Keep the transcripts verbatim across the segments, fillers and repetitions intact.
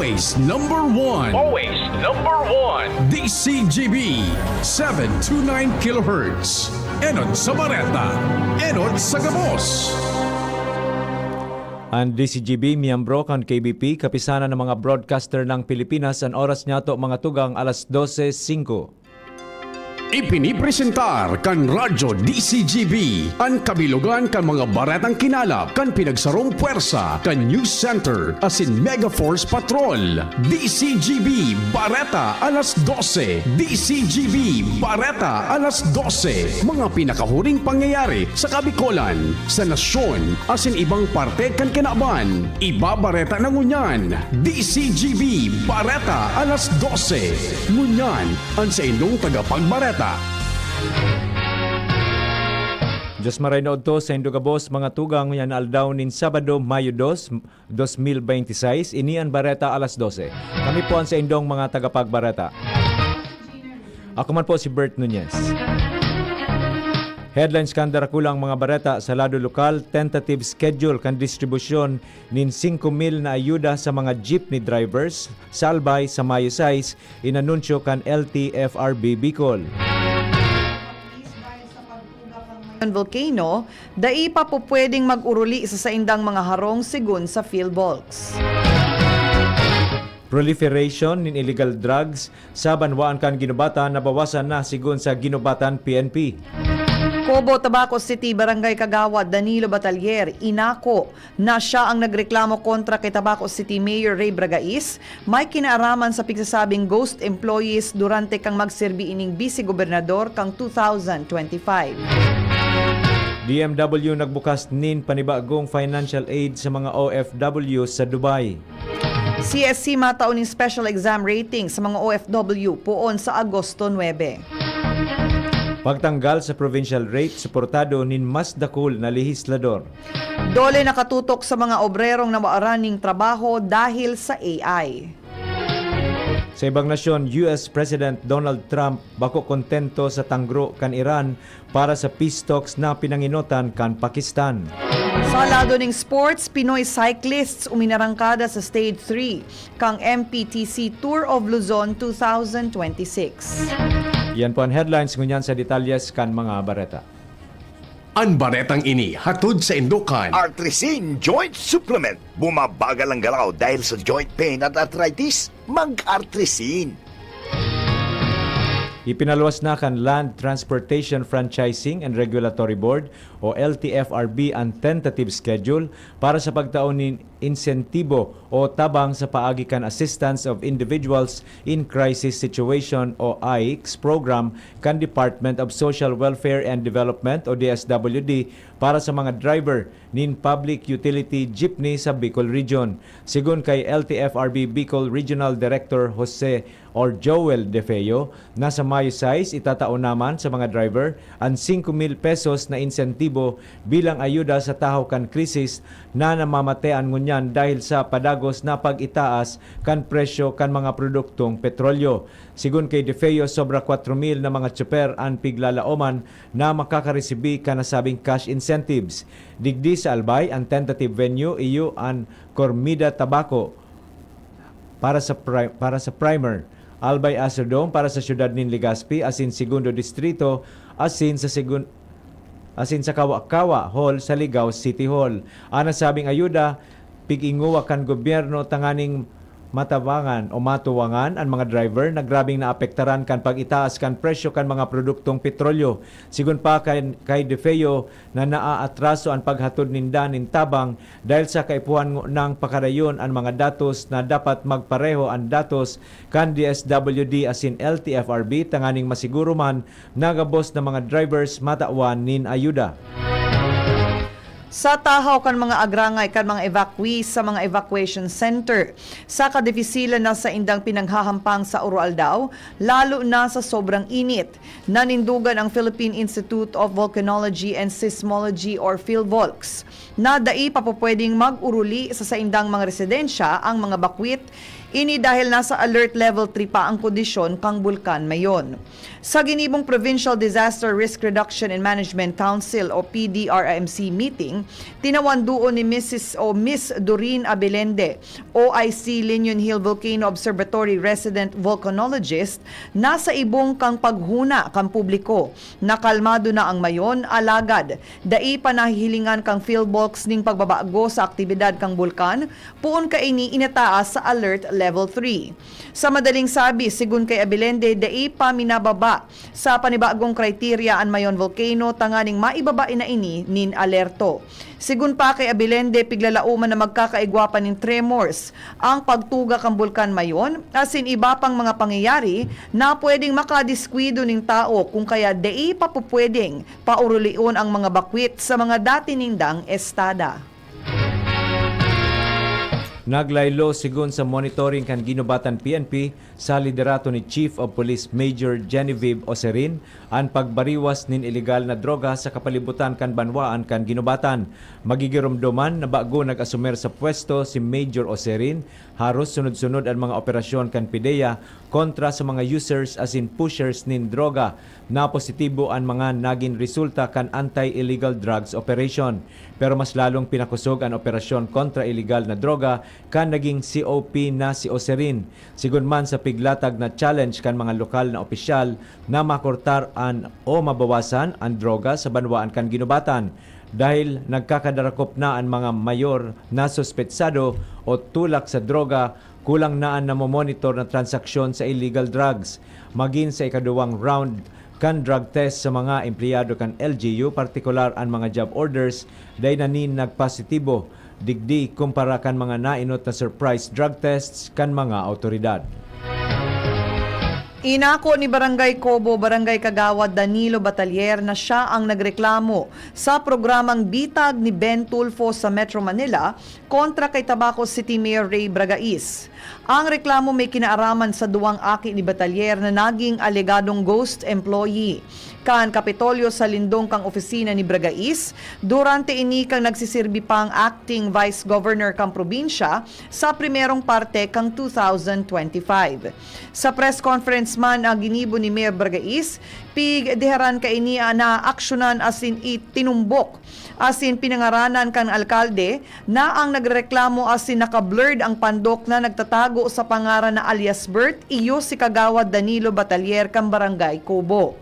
Always number one. Always number one. D C G B, seven two nine kilohertz. Enot sa Bareta, enot sa gabos. An D C G B, miyembro kan K B P, Kapisanan ng mga Broadcaster ng Pilipinas, an oras niyato, mga tugang, alas dose singko. Ipinipresentar kan Radyo D C G B an kabilogan kan mga baretang kinalap kan pinagsarong pwersa kan News Center asin Mega Force Patrol. D C G B Bareta alas dose. D C G B Bareta alas dose. Mga pinakahuring pangyayari sa Kabikolan, sa nasyon, asin ibang parte kan kinaban. Ibabareta na ngunyan, D C G B Bareta alas dose. Ngunyan, an saindong tagapagbareta. Diyos maray na udto saindo gabos, mga tugang, ngunyan na aldaw nin Sabado, Mayo dos, dos mil bente seis, ini an Bareta alas dose. Kami po an saindong mga tagapagbareta. Ako man po si Bert Nunez. Headlines kan Darakulang mga bareta sa lado lokal, tentative schedule kan distribusyon nin singko mil na ayuda sa mga jeepney drivers sa Albay sa Mayo sais, inanunsyo kan L T F R B Bicol. Volcano, dai pa po pwedeng mag-uruli sa saindang mga harong, sigun sa PhilVolcS. Proliferation nin illegal drugs sa banwaan kan Guinobatan nabawasan na, sigun sa Guinobatan P N P. Cobo, Tabaco City, Barangay Kagawad Danilo Batalier, inako na siya ang nagreklamo kontra ki Tabaco City Mayor Ray Bragais, may kinaaraman sa pigsasabing ghost employees durante kan magserbi ining bise-gobernador kan two thousand twenty-five. D M W nagbukas nin panibagong financial aid sa mga O F W sa Dubai. C S C matao nin special exam rating sa mga O F W poon sa Agosto nuebe. Pagtanggal sa provincial rate suportado nin mas dakul na lehis-lador. DOLE nakatutok sa mga obrerong nawaran nin trabaho dahil sa A I. Sa ibang nasyon, U S President Donald Trump bako kontento sa tangro kan Iran para sa peace talks na pinangenotan kan Pakistan. Sa lado ning sports, Pinoy cyclists uminarangkada sa Stage three kan M P T C Tour of Luzon two thousand twenty-six. Yan po an headlines, ngunyan sa detalyes kan mga bareta. An baretang ini hatod saindo kan Artrisin Joint Supplement. Bumabagal ang galaw dahil sa joint pain at arthritis? Mag-Artrisin. Ipinaluwas na kan Land Transportation Franchising and Regulatory Board o L T F R B an tentative schedule para sa pagtao nin insentibo o tabang sa paagi kan Assistance of Individuals in Crisis Situation o AICS program kan Department of Social Welfare and Development o D S W D para sa mga driver nin public utility jeepney sa Bicol Region. Sigun kay L T F R B Bicol Regional Director Jose or Joel De Feo, na sa Mayo sais itatao naman sa mga driver an singko mil pesos na insentibo bilang ayuda sa tahaw kan krisis na namamatean ngunyan dahil sa padagos na pag-itaas kan presyo kan mga produktong petrolyo. Sigun kay De Feo, sobra kwatro mil na mga tsoper an piglalaoman na makakaresibi kan nasabing cash incentives. Digdi sa Albay, an tentative venue iyo an Cormida Tabaco para sa pri-, para sa primer, Albay Astrodome para sa siyudad nin Legazpi asin Segundo Distrito asin sa Segun-, asin sa Kawa-Kawa Hall sa Ligao City Hall. An nasabing ayuda, pig-ingowa kan gobyerno tanganing matabangan o matuwangan an mga driver na grabeng naapektaran kan pag-itaas kan presyo kan mga produktong petrolyo. Sigun pa kay, kay De Feo, na naaatraso an paghatod ninda nin tabang dahil sa kaipuhan ngunang pakarayon an mga datos na dapat magpareho an datos kan D S W D asin L T F R B tanganing masiguro man na gabos na mga drivers matawan nin ayuda. Sa tahaw kan mga agrangay kan mga evacuees sa mga evacuation center, saka difisilan na saindang pinaghahampang sa uroaldaw, lalo na sa sobrang init. Nanindogan ang Philippine Institute of Volcanology and Seismology or PhilVolcS na dai pa po pwedeng mag-uruli sa saindang mga residensya ang mga bakwit. Ini dahil nasa alert level three pa ang kondisyon kan Bulkan Mayon. Sa ginibong Provincial Disaster Risk Reduction and Management Council o P D R M C meeting, Tinawan duon ni Missus o Miss Doreen Abelende, O I C Liñon Hill Volcano Observatory resident volcanologist, na sa ibong kan paghuna kan publiko, nakalmado na ang Mayon, alagad dai pa nahihilingan kan PhilVolCS nin pagbabago sa aktibidad kan bulkan, poon kaini inataas sa Alert Level three. Sa madaling sabi, sigon kay Abelende, dai pa minababa sa panibagong kriterya an Mayon Volcano tanganing maibaba na ini nin alerto. Sigon pa kay Abelende, piglalaoman na magkakaigwa pa nin tremors, ang pagtuga kan Bulkan Mayon, asin iba pang mga pangyayari na pwedeng makadiskuido nin tao kung kaya dai pa pupwedeng paurulion ang mga bakwit sa mga dati nindang estada. Naglaylo, sigon sa monitoring kan Guinobatan P N P, sa liderato ni Chief of Police Major Genevieve Oserin, an pagbariwas nin ilegal na droga sa kapalibutan kan banwaan kan Guinobatan. Magigiromdoman na bago nag-asumer sa pwesto si Major Oserin, haros sunod-sunod an mga operasyon kan PDEA kontra sa mga users asin pushers nin droga. Na positibo an mga nagin resulta kan anti-illegal drugs operation. Pero mas lalong pinakosog an operasyon kontra iligal na droga kan naging C O P na si Oserin. Sigon man sa piglatag na challenge kan mga lokal na opisyal na makortar an o mabawasan an droga sa banwaan kan Guinobatan, dahil nagkakadarakop na an mga mayor na suspetsado o tulak sa droga, kulang na an namomonitor na transaksyon sa illegal drugs. Magin sa ikaduwang round kan drug test sa mga empleyado kan L G U, partikular an mga job orders, dai na nin nagpositibo digdi kumpara kan mga nainot na surprise drug tests kan mga awtoridad. Inako ni Barangay Cobo, Barangay Kagawad Danilo Batalier, na siya ang nagreklamo sa programang bitag ni Ben Tulfo sa Metro Manila kontra kay Tabaco City Mayor Ray Bragais. Ang reklamo may kinaaraman sa duwang aki ni Batalier na naging alegadong ghost employee kan Kapitolyo sa lindong kan opisina ni Bragais, durante ini kan nagsisirbi pang acting vice governor kan probinsya sa primerong parte kan two thousand twenty-five. Sa press conference man na ginibo ni Mayor Bragais, pigdeharan kaini na aksyonan asin itinumbok asin pinangaranan kan alkalde na ang nagrereklamo asin naka-blurred ang pandok na nagtatago sa pangaran na alias Bert, iyo si Kagawad Danilo Batalier kan Barangay Cobo.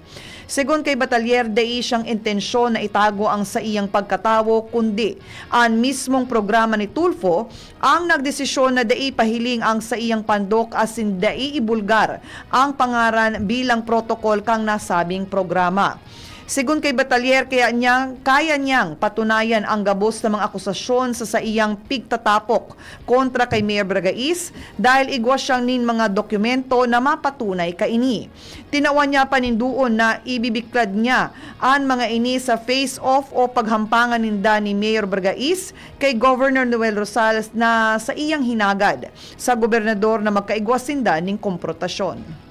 Sigon kay Batalier, dai siyang intensyon na itago ang saiyang pagkatawo, kundi an mismong programa ni Tulfo ang nagdesisyon na dai pahiling ang saiyang pandok asin dai ibulgar ang pangaran bilang protokol kan nasabing programa. Sigon kay Batalier, kaya niya, kaya niyang patunayan ang gabos na mga akusasyon sa saiyang pigtatapok kontra kay Mayor Bragais dahil igwa siya nin mga dokumento na mapatunay kaini. Tinawan niya panindoon na ibibiklad niya an mga ini sa face-off o paghampangan ninda ni Mayor Bragais kay Governor Noel Rosales na saiyang hinagad sa gobernador na magkaigwa sinda nin komprontasyon.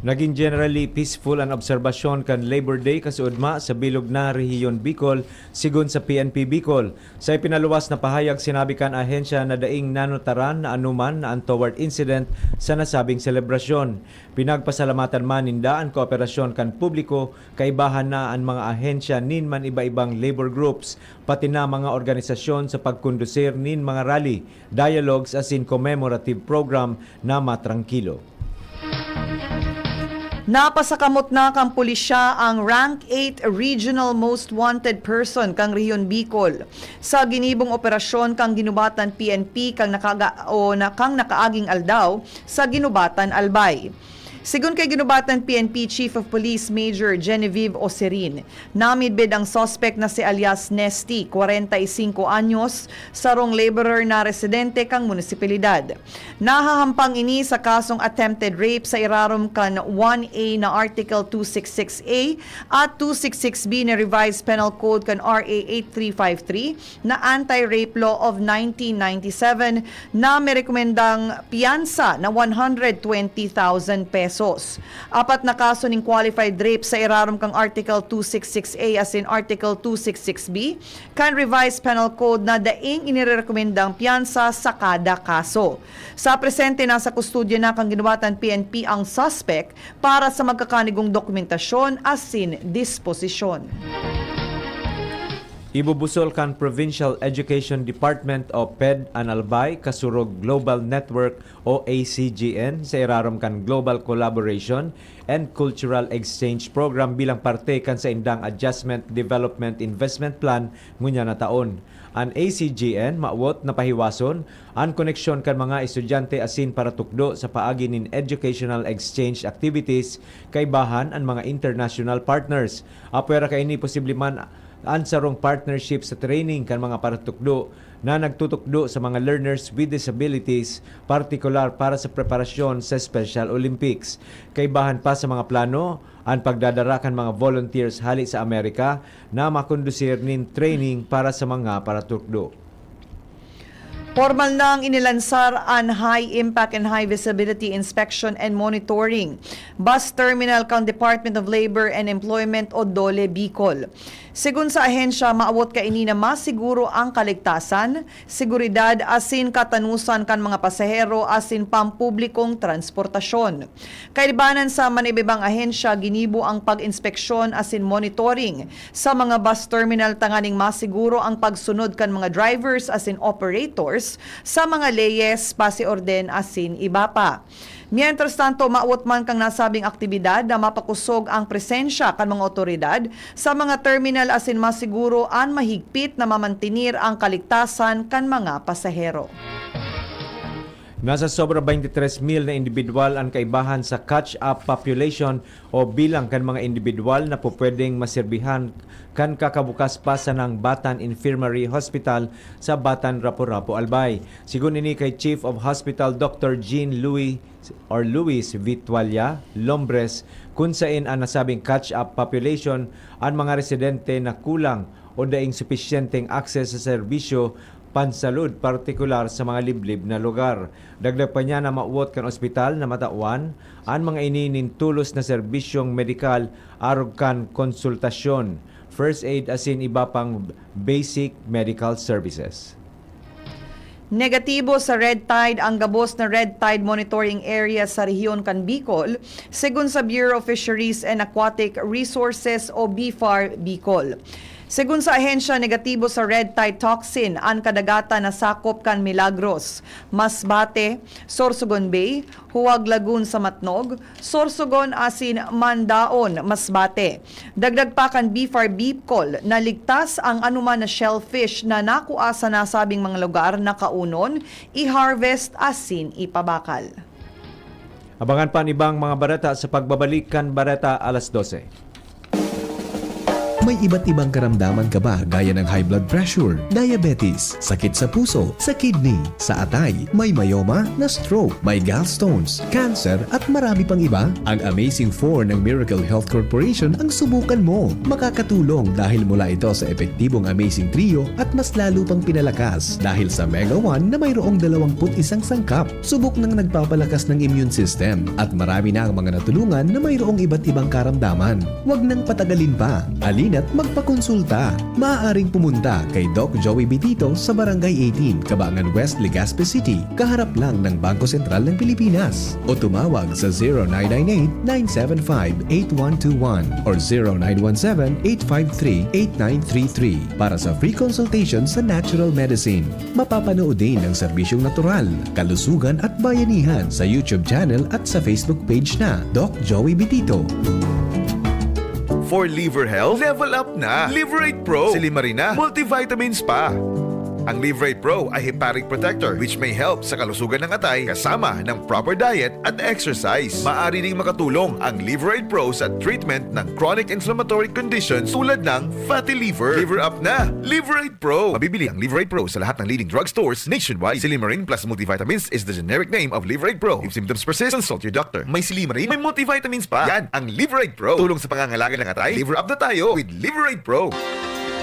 Nagin generally peaceful an obserbasyon kan Labor Day kasuodma sa bilog na rehiyon Bicol, sigon sa P N P Bicol. Sa ipinaluwas na pahayag, sinabi kan ahensya na daing nanutaran na anoman na untoward incident sa nasabing selebrasyon. Pinagpasalamatan man ninda an kooperasyon kan publiko, kaibahan na an mga ahensya nin man iba-ibang labor groups, pati na mga organisasyon sa pagkondusir nin mga rally, dialogues asin commemorative program na matrangkilo. Napasakamot na kan pulisya ang Rank eight Regional Most Wanted Person kan Rehiyon Bicol sa ginibong operasyon kan Guinobatan P N P kan nakaga-, o na, kan nakaaging aldaw sa Guinobatan, Albay. Sigon kay Guinobatan P N P Chief of Police Major Genevieve Osirin, namidbid ang suspect na si alias Nesty, kwarenta y singko anyos, sarong laborer na residente kan munisipalidad. Nahahampang ini sa kasong attempted rape sa irarom kan one A na Article two six six A at two six six B na Revised Penal Code kan R A eight three five three na Anti-Rape Law of nineteen ninety-seven na may rekomendang piyansa na one hundred twenty thousand pesos. Apat na kaso nin qualified rape sa irarom kan Article two six six A asin Article two six six B kan Revised Penal Code na daing inirerekomendang piyansa sa kada kaso. Sa presente, nasa kustodya na kan Guinobatan P N P ang suspect para sa magkakanigong dokumentasyon asin disposisyon. Ibubusol kan Provincial Education Department o PED an Albay kasurog Global Network o A C G N sa irarom kan Global Collaboration and Cultural Exchange Program bilang parte kan saindang Adjustment Development Investment Plan ngunyan na taon. An A C G N mawot na pahiwason an koneksyon kan mga estudyante asin paratukdo sa paagi nin educational exchange activities kaibahan an mga international partners. Apwera kaini, posible man an sarong partnership sa training kan mga paratukdo na nagtutukdo sa mga learners with disabilities, partikular para sa preparasyon sa Special Olympics. Kaibahan pa sa mga plano an pagdadara kan mga volunteers hali sa Amerika na makondusir nin training para sa mga paratukdo. Pormal nang inilansar an High Impact and High Visibility Inspection and Monitoring, Bus Terminal kan Department of Labor and Employment o DOLE Bicol. Segun sa ahensya, maawot kaini na masiguro ang kaligtasan, seguridad asin katanosan kan mga pasahero asin pampublikong transportasyon. Kaibanan sa manibibang ahensya, ginibo ang pag-inspeksyon asin monitoring sa mga bus terminal tanganing masiguro ang pagsunod kan mga drivers asin operators sa mga leyes, pasiorden asin iba pa. Mientras tanto, maawot man kan nasabing aktibidad na mapakosog ang presensya kan mga otoridad sa mga terminal asin masiguro an mahigpit na mamantenir ang kaligtasan kan mga pasahero. Nasa sobra twenty-three mil na indibidwal an kaibahan sa catch-up population o bilang kan mga indibidwal na pupwedeng maserbihan kan kakabukas pa sanang Batan Infirmary Hospital sa Batan, Rapu-Rapu, Albay. Segun ini kay Chief of Hospital Doctor Jean Louis or Luis Vitualla Lombres, kun sain an nasabing catch-up population an mga residente na kulang o daing supisyenteng access sa serbisyo pansalud, partikular sa mga liblib na lugar. Dagdag pa niya na mawot kan ospital na matawan an mga ini nin tulos na serbisyong medikal arog kan konsultasyon, first aid asin iba pang basic medical services. Negatibo sa red tide ang gabos na red tide monitoring area sa rehiyon kan Bicol, segun sa Bureau of Fisheries and Aquatic Resources o BFAR Bicol. Segun sa ahensya, negatibo sa red tide toxin an kadagatan na sakop kan Milagros, Masbate, Sorsogon Bay, Huwag Lagoon sa Matnog, Sorsogon asin Mandaon, Masbate. Dagdag pa kan BFAR Bicol na ligtas ang anoman na shellfish na nakua sa nasabing mga lugar na kaunon, i-harvest asin ipabakal. Abangan pa an ibang mga bareta sa pagbabalik kan Bareta Alas Dose. May iba't ibang karamdaman ka ba gaya ng high blood pressure, diabetes, sakit sa puso, sa kidney, sa atay, may myoma, na stroke, may gallstones, cancer, at marami pang iba? Ang Amazing four ng Miracle Health Corporation ang subukan mo. Makakatulong dahil mula ito sa epektibong Amazing Trio at mas lalo pang pinalakas dahil sa Mega one na mayroong dalawampu't isang sangkap. Subok nang nagpapalakas ng immune system at marami na ang mga natulungan na mayroong iba't ibang karamdaman. Huwag nang patagalin pa. Halina't magpakonsulta. Maaaring pumunta kay Doc Joey Bitito sa Barangay eighteen, Cabangan West, Legazpi City, kaharap lang ng Bangko Sentral ng Pilipinas. O tumawag sa zero nine nine eight, nine seven five, eight one two one or zero nine one seven, eight five three, eight nine three three para sa free consultation sa natural medicine. Mapapanood din ang serbisyong natural, kalusugan at bayanihan sa YouTube channel at sa Facebook page na Doc Joey Bitito. For liver health, level up na. Liverate Pro. Silimarina, multivitamins pa. Ang Liverate Pro ay hepatic protector which may help sa kalusugan ng atay kasama ng proper diet at exercise. Maaari ding makatulong ang Liverate Pro sa treatment ng chronic inflammatory conditions tulad ng fatty liver. Liver up na! Liverate Pro! Mabibili ang Liverate Pro sa lahat ng leading drugstores nationwide. Silimarin plus multivitamins is the generic name of Liverate Pro. If symptoms persist, consult your doctor. May silimarin, may multivitamins pa. Yan ang Liverate Pro. Tulong sa pangangalaga ng atay. Liver up na tayo with Liverate Pro.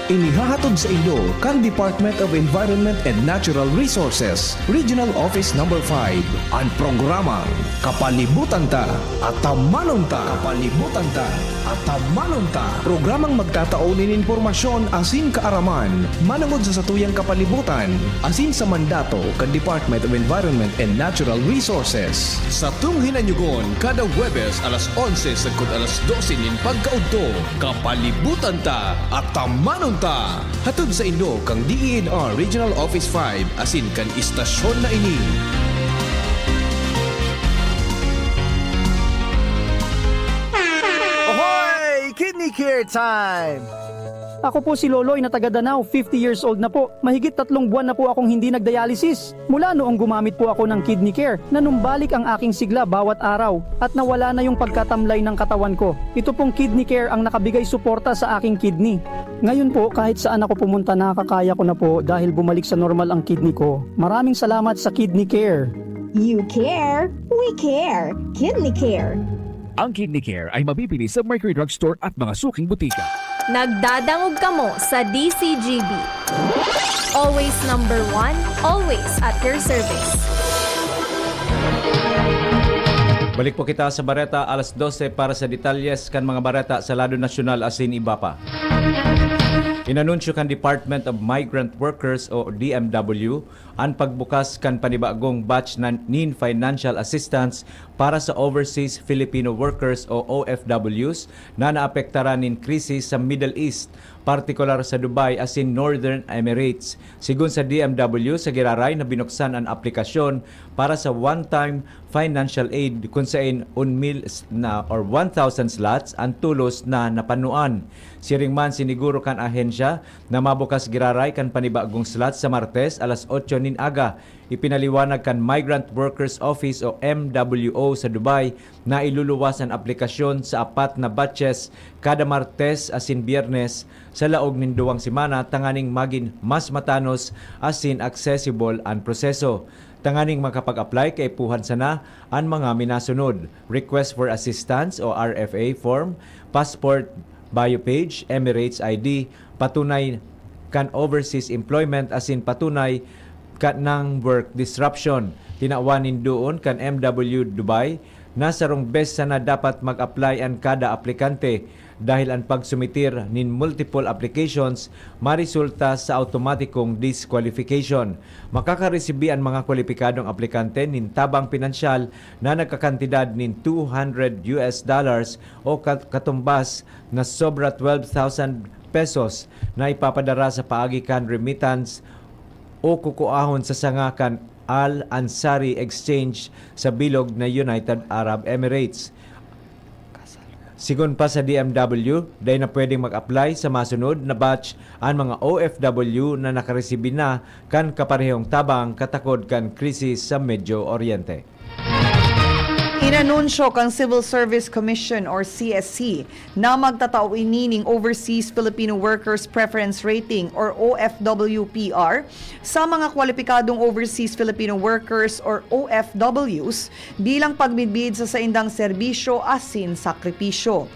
Inihahatod saindo kan Department of Environment and Natural Resources, Regional Office Number five, an programang Kapalibutan Ta, Atamanon Ta. Kapalibutan Ta, Atamanon Ta. Programang magtatao nin impormasyon asin kaaraman manongod sa satuyang kapalibutan asin sa mandato kan Department of Environment and Natural Resources. Satong hinanyugon kada Huwebes alas onse sagkod alas dose nin pagkaudto. Kapalibutan Ta, Atamanon Ta, hatod sa inyo kan D E N R Regional Office five asin kan istasyon na ini. Ahoy! Kidney Care Time! Ako po si Loloy na taga Danao, fifty years old na po. Mahigit tatlong buwan na po akong hindi nagdialysis. Mula noong gumamit po ako ng Kidney Care, nanumbalik ang aking sigla bawat araw at nawala na yung pagkatamlay ng katawan ko. Ito pong Kidney Care ang nakabigay suporta sa aking kidney. Ngayon po, kahit saan ako pumunta, nakakaya ko na po dahil bumalik sa normal ang kidney ko. Maraming salamat sa Kidney Care. You care, we care. Kidney Care. Ang Kidney Care ay mabibili sa Mercury Drug Store at mga suking butika. Nagdadangog kamo sa D C G B. Always number one, always at your service. Balik po kita sa bareta alas dose para sa detalyes kan mga bareta sa lado nasyonal asin iba pa. Inanunsyo kan Department of Migrant Workers o D M W an pagbukas kan panibagong batch na nin financial assistance para sa overseas Filipino workers o O F Ws na naapektaran nin krisis sa Middle East, partikular sa Dubai asin Northern Emirates. Sigon sa D M W, sa giraray na binuksan an aplikasyon para sa one-time financial aid kun saen un mil na or one thousand slots an tolos na napanuan. Siring man, siniguro kan ahensya na mabukas giraray kan panibagong slots sa Martes alas otso nin aga. Ipinaliwanag kan Migrant Workers Office o M W O sa Dubai na iluluwas an aplikasyon sa apat na batches kada Martes asin Biyernes sa laog nin duwang semana tanganing magin mas matanos asin accessible an proseso. Tanganing makapag-apply, kaipuhan sana an mga minasunod: request for assistance o R F A form, passport, bio page, Emirates I D, patunay kan overseas employment asin patunay kan work disruption. Tinawan nin duon kan M W Dubai na sarong bes sana dapat mag-apply an kada aplikante, dahil an pagsumitir nin multiple applications maresulta sa awtomatikong disqualification. Makakaresibi an mga kwalipikadong aplikante nin tabang pinansyal na nagkakantidad nin two hundred U S dollars o kat- katumbas na sobra twelve thousand pesos na ipapadara sa paagi kan remittance o kukuahon sa sanga kan Al Ansari Exchange sa bilog na United Arab Emirates. Sigon pa sa D M W, dai na pwedeng mag-apply sa masunod na batch an mga O F W na nakaresibi na kan kaparehong tabang katakod kan krisis sa Medio Oriente. Inanunsyo kan Civil Service Commission or C S C na magtatao ini ning Overseas Filipino Workers Preference Rating or O F W P R sa mga kwalipikadong Overseas Filipino Workers or O F Ws bilang pagmidbid sa saindang serbisyo asin sakripisyo.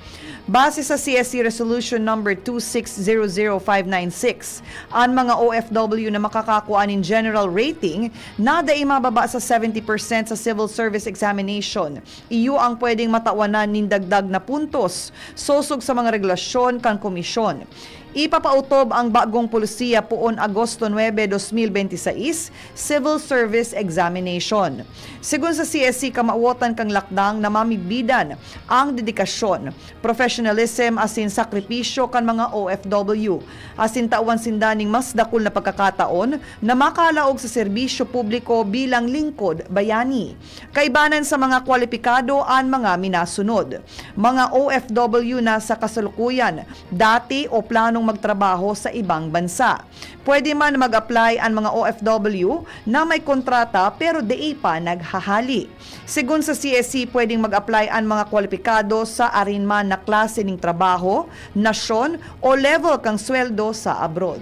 Base sa C S C Resolution Number two six zero zero five nine six, an mga O F W na makakakua nin general rating na dai mababa sa seventy percent sa civil service examination, iyo ang pwedeng matawanan nin dagdag na puntos sosog sa mga regulasyon kan komisyon. Ipapautob ang bagong polisiya poon Agosto nuebe, dos mil benti sais, civil service examination. Sigon sa C S C, kamawotan kan lakdang na mamidbidan ang dedikasyon, professionalism asin sakripisyo kan mga O F W, asin tawan sinda ning mas dakul na pagkakataon na makalaog sa serbisyo publiko bilang lingkod bayani. Kaibanan sa mga kwalipikado an mga minasunod: mga O F W na sa kasalukuyan, dati o planong magtrabaho sa ibang bansa. Pwede man mag-apply an mga O F W na may kontrata pero dai pa naghahali. Sigon sa C S C, pwedeng mag-apply an mga kwalipikado sa arin man na klase ning trabaho, nasyon o level kan sweldo sa abroad.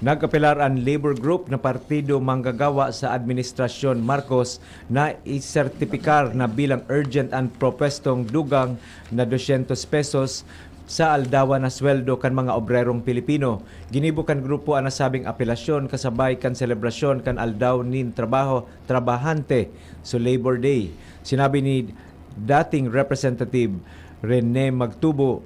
Nag-apelar an Labor Group na partido manggagawa sa Administrasyon Marcos na isertipikar na bilang urgent an propwestong dugang na dosyentos pesos sa aldawan na sweldo kan mga obrerong Pilipino. Ginibo kan grupo an nasabing apelasyon kasabay kan selebrasyon kan Aldaw nin Trabaho, Trabahante, so Labor Day. Sinabi ni dating Representative Rene Magtubo,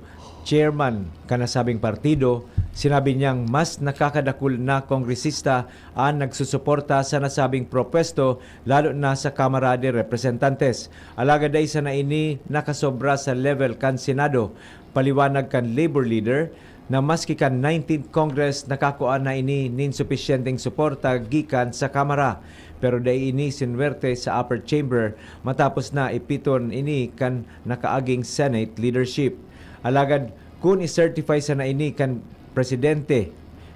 chairman kan nasabing partido, sinabi niyang mas nakakadakul na kongresista an nagsusuporta sa nasabing propwesto, lalo na sa Kamara de Representantes. Alagad dai sana ini nakasobra sa level kan Senado. Paliwanag kan Labor leader, na maski kan nineteenth Congress nakakua na ini nin supisyenteng suporta gikan sa Kamara, pero dai ini sinwerte sa upper chamber matapos na ipiton ini kan nakaaging Senate leadership. Alagad kun i-certify sana ini kan presidente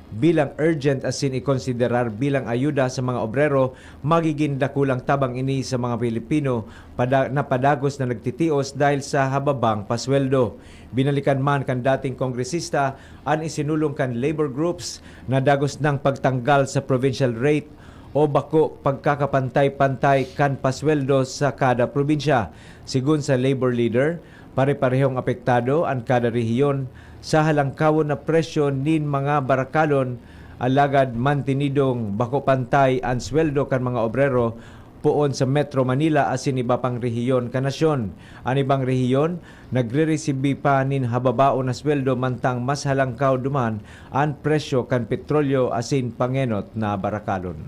bilang urgent asin ikonsiderar bilang ayuda sa mga obrero, magigin dakulang tabang ini sa mga Pilipino pada-, na padagos na nagtitios dahil sa hababang pasweldo. Binalikan man kan dating kongresista an isinulong kan labor groups na dagos nang pagtanggal sa provincial rate o bako pagkakapantay-pantay kan pasweldo sa kada probinsya. Sigon sa labor leader, pare-parehong apektado an kada rehiyon sa halangkawon na presyo nin mga barakalon, alagad mantinidong bako pantay an sweldo kan mga obrero poon sa Metro Manila asin iba pang rehiyon kan nasyon. An ibang rehiyon nagre-resibi pa nin hababaon na sweldo mantang mas halangkaw duman an presyo kan petrolyo asin pangenot na barakalon.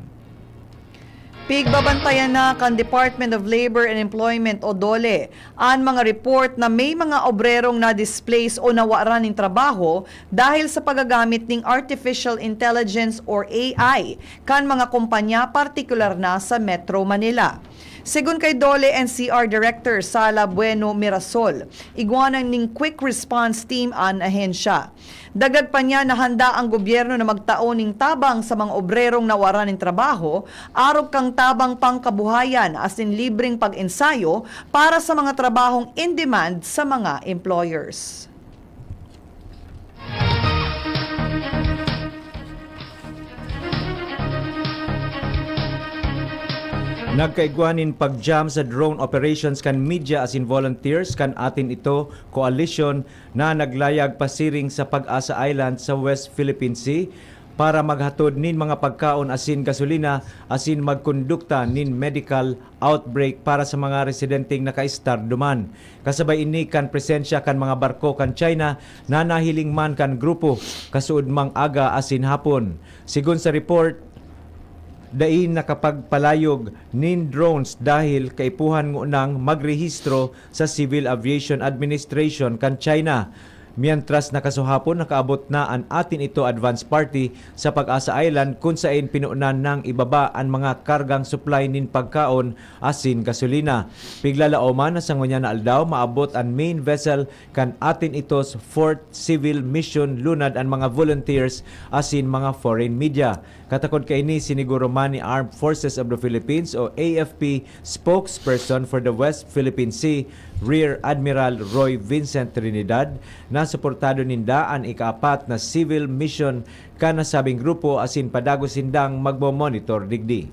Pigbabantayan na kan Department of Labor and Employment o DOLE an mga report na may mga obrerong na-displace o nawaran nin trabaho dahil sa paggagamit ning artificial intelligence or A I kan mga kumpanya, partikular na sa Metro Manila. Segun kay DOLE N C R Director Sala Bueno Mirasol, igwa na nin quick response team an ahensya. Dagdag pa niya na handa ang gobyerno na magtao nin tabang sa mga obrerong nawaran nin trabaho, arog kan tabang pangkabuhayan asin libreng pag-ensayo para sa mga trabahong in demand sa mga employers. Nagkaigwa nin pag-jam sa drone operations kan media asin volunteers kan Atin Ito Coalition na naglayag pasiring sa PAGASA Island sa West Philippine Sea para maghatod nin mga pagkaon asin gasolina asin magkondukta nin medical outbreak para sa mga residenteng nakaistar duman. Kasabay ini kan presensya kan mga barko kan China na nahiling man kan grupo kasuodmang aga asin hapon. Sigon sa report, dai nakapagpalayog nin drones dahil kaipuhan ngunang magrehistro sa Civil Aviation Administration kan China. Mientras na kasuhapon, nakaabot na an Atin Ito advance party sa PAGASA Island, kun saen pinunan nang ibaba an mga kargang supply nin pagkaon asin gasolina. Piglalaoman na sa ngunyan na aldaw, maabot an main vessel kan Atin Ito's Fourth Civil Mission, lunad an mga volunteers asin mga foreign media. Katakod kaini, siniguro man ni Armed Forces of the Philippines o A F P spokesperson for the West Philippine Sea, Rear Admiral Roy Vincent Trinidad, na suportado ninda an ikaapat na civil mission kan nasabing grupo asin padagos sindang magmo-monitor digdi.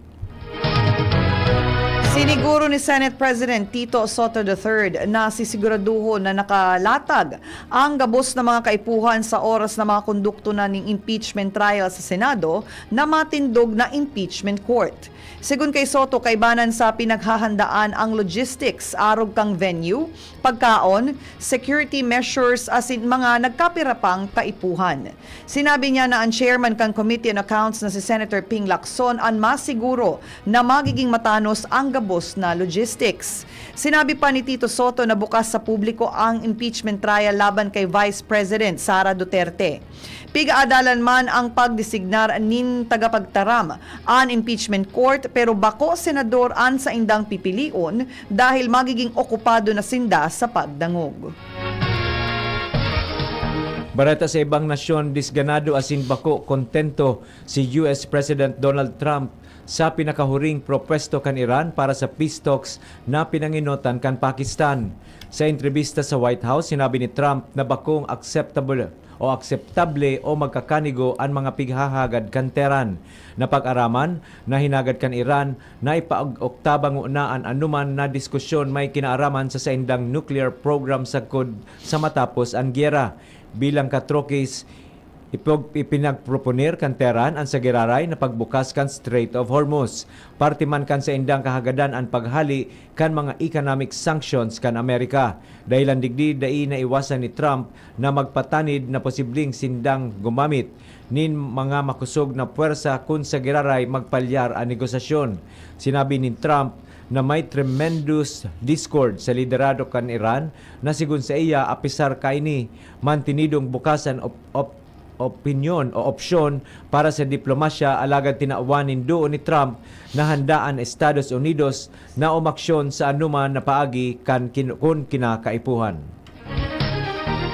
Siniguro ni Senate President Tito Sotto the third na sisiguraduhon na nakalatag ang gabos na mga kaipuhan sa oras na makakondukto na nin impeachment trial sa Senado na matindog na impeachment court. Segun kay Sotto, kaibanan sa pinaghahandaan ang logistics arog kan venue, pagkaon, security measures asin mga nagkapira pang kaipuhan. Sinabi niya na an chairman kan Committee on Accounts na si Senator Ping Lacson an masiguro na magiging matanos ang gabos na logistics. Sinabi pa ni Tito Sotto na bukas sa publiko ang impeachment trial laban kay Vice President Sara Duterte. Pigaadalan man ang pagdesignar nin tagapagtaram an impeachment court, pero bako senador an saindang pipilion dahil magiging okupado na sinda sa pagdangog. Bareta sa ibang nasyon, disganado asin bako kontento si U S President Donald Trump sa pinakahuring propwesto kan Iran para sa peace talks na pinangenotan kan Pakistan. Sa entrebista sa White House, sinabi ni Trump na bakong acceptable o akseptable o magkakanigo an mga pighahagad kan Tehran. Napag-araman na hinagad kan Iran na ipaog-oktaba ngona an anoman na diskusyon may kinaaraman sa saindang nuclear program sagkod sa matapos an gyera. Bilang katrokis, ipog-, ipinagproponer kan Tehran an sa giraray na pagbukas kan Strait of Hormuz. Parte man kan saindang kahagadan an paghali kan mga economic sanctions kan Amerika. Dahilan digdi, dai naiwasan ni Trump na magpatanid na posibleng sindang gumamit nin mga makosog na pwersa kun sa giraray magpalyar an negosasyon. Sinabi ni Trump na may tremendous discord sa liderado kan Iran na, sigon saiya, apisar kaini, mantinidong bukas an op-, op-, opinyon o opsyon para sa diplomasya, alagad tinawan nin duo ni Trump na handa an Estados Unidos na umaksyon sa anoman na paagi kan kin-, kun kinakaipuhan.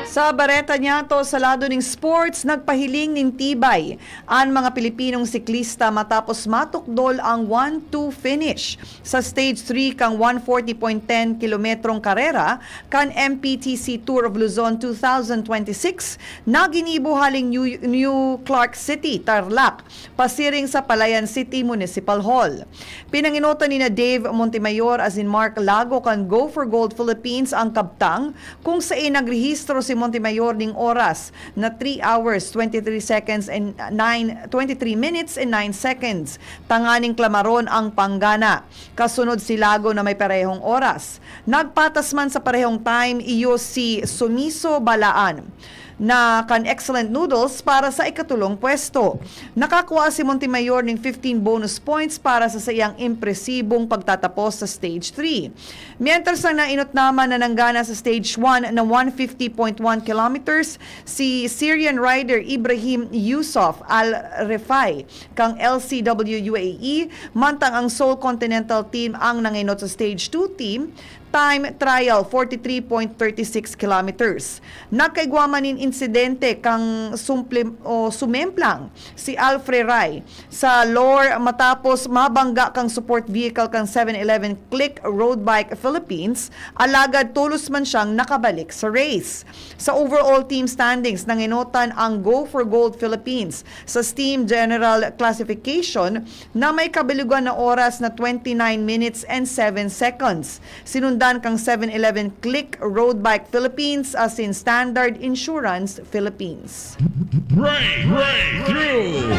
Sa bareta niyato, sa lado ning sports, nagpahiling nin tibay an mga Pilipinong siklista matapos matukdol ang one two finish sa Stage three kan one forty point ten kilometrong karera kan M P T C Tour of Luzon two thousand twenty-six na ginibo haling New, New Clark City, Tarlac, pasiring sa Palayan City Municipal Hall. Pinangenotan nina Dave Montemayor asin Mark Lago kan Go for Gold Philippines ang kabtang, kung saen nagrehistro si Montemayor ning oras na three hours, twenty-three seconds and nine, twenty-three minutes and nine seconds, tanganing klamaron ang panggana. Kasunod si Lago na may parehong oras. Nagpatas man sa parehong time, iyo si Sumiso Balaan na kan Excellent Noodles para sa ikatulong pwesto. Nakakua si Montemayor ning fifteen bonus points para sa saiyang impresibong pagtatapos sa Stage three. Mientras ang nainot naman na nanggana sa Stage one na one fifty point one kilometers, si Syrian rider Ibrahim Yusuf Al Refai kan L C W U A E, mantang ang Seoul Continental Team ang nanginot sa Stage two team time trial, forty-three point thirty-six kilometers. Nagkaigwa man nin insidente kan sumple-, o sumemplang si Alfred Rai sa lore matapos mabangga kan support vehicle kan Seven Eleven Click Road Bike Philippines, alagad tolos man siyang nakabalik sa race. Sa overall team standings, nangenotan ang Go for Gold Philippines sa Steam General Classification na may kabilugan na oras na twenty-nine minutes and seven seconds. Sinundan kan Seven Eleven Click Road Bike Philippines asin Standard Insurance Philippines. Breakthrough!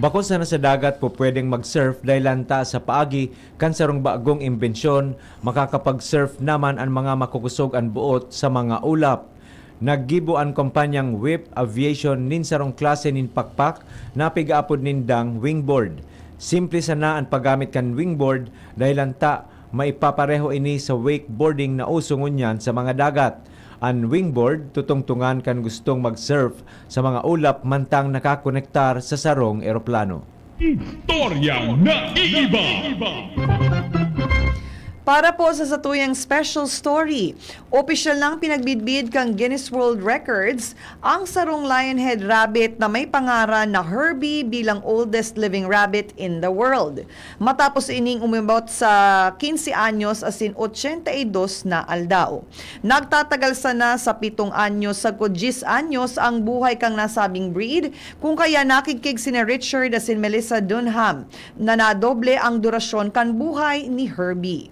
Bako sana sa dagat pupwedeng mag-surf dahil lang ta sa paagi kan sarong bagong imbensyon, makakapag-surf naman an mga makukusog an buot sa mga ulap. Naggibo an kompanyang Whip Aviation nin sarong klase nin pakpak na pigaapod nindang wingboard. Simple sana an paggamit kan wingboard dahil lang ta maipapareho ini sa wakeboarding na uso ngunyan sa mga dagat. An wingboard tutungtungan kan gustong mag-surf sa mga ulap mantang nakakonektar sa sarong eroplano. Istoryang naiiba. Para po sa satuyang special story, opisyal nang pinagbidbid kan Guinness World Records ang sarong lionhead rabbit na may pangaran na Herbie bilang oldest living rabbit in the world. Matapos ining umabot sa quince anyos asin ochenta y dos na aldaw. Nagtatagal sana sa pitong anyos sagkod dyes anyos ang buhay kan nasabing breed, kun kaya nakigkig sina Richard asin Melissa Dunham na nadoble ang durasyon kan buhay ni Herbie.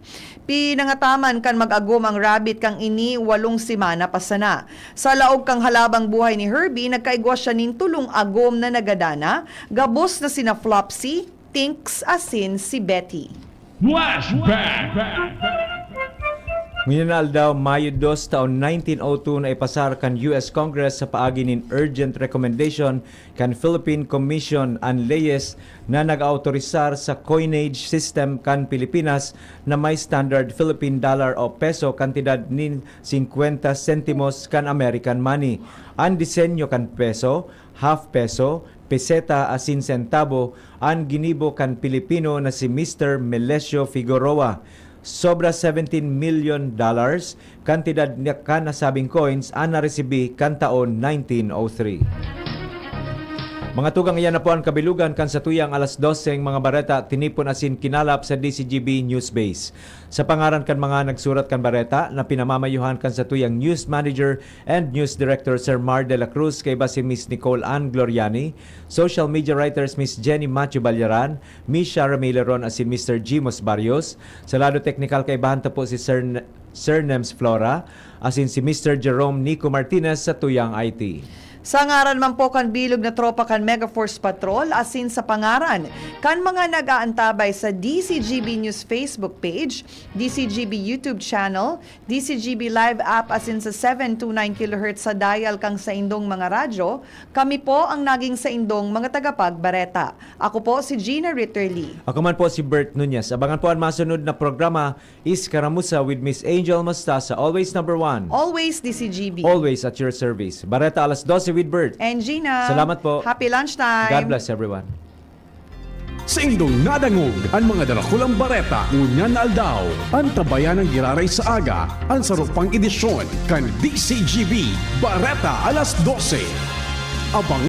Pinangataman kan mag-agom ang rabbit kan ini walong semana pa sana. Sa laog kan halabang buhay ni Herbie, nagkaigwa siya nin tolong agom na nagadana, gabos na sina Flopsy, Tinks asin si Betty. Flashback! Ngunyan na aldaw, Mayo dos, taon nineteen oh two, na ipasar kan U S Congress sa paagi nin urgent recommendation kan Philippine Commission an leyes na nag-autorisar sa coinage system kan Pilipinas na may standard Philippine dollar o peso, kantidad nin singkwenta sentimos kan American money. An disenyo kan peso, half peso, peseta asin sentabo an ginibo kan Pilipino na si Mister Melesio Figueroa. Sobra seventeen million dollars kantidad niya kan nasabing coins an naresibi kan taon nineteen oh three. Mga tugang, iyan na po an kabilugan kan satuyang alas doseng mga bareta, tinipon asin kinalap sa D Z G B News Base. Sa pangaran kan mga nagsurat kan bareta na pinamamayohan kan satuyang news manager and news director, Sir Mar de la Cruz, kaiba si Miss Nicole Ann Gloriani, social media writers Miss Jenny Matthew Ballaran, Miss Shara Maileron asin Mister Jimos Barrios. Sa lado teknikal, kaibahan ta po si Sir N-, Sir Nems Flora asin si Mister Jerome Nico Martinez sa tuyang I T. Sa ngaran man po kan bilog na tropa kan Mega Force Patrol, asin sa pangaran kan mga nag-aantabay sa D C G B News Facebook page, D C G B YouTube channel, D C G B Live app, asin sa seven two nine kilohertz sa dial kan saindong mga radyo, kami po ang naging saindong mga tagapagbareta. Ako po si Gina Ritterly. Ako man po si Bert Nunez. Abangan po ang masunod na programa, Iskaramuza with Miss Angel Mostasa. Always number one. Always D C G B. Always at your service. Bareta alas dose with Bert. And Gina. Salamat po. Happy lunchtime. God bless everyone. Saindong nadangog an mga darakulang bareta ngunyan na aldaw. Antabayan ang giraray sa aga, an sarupang edisyon kan D C G B Bareta alas dose. Abang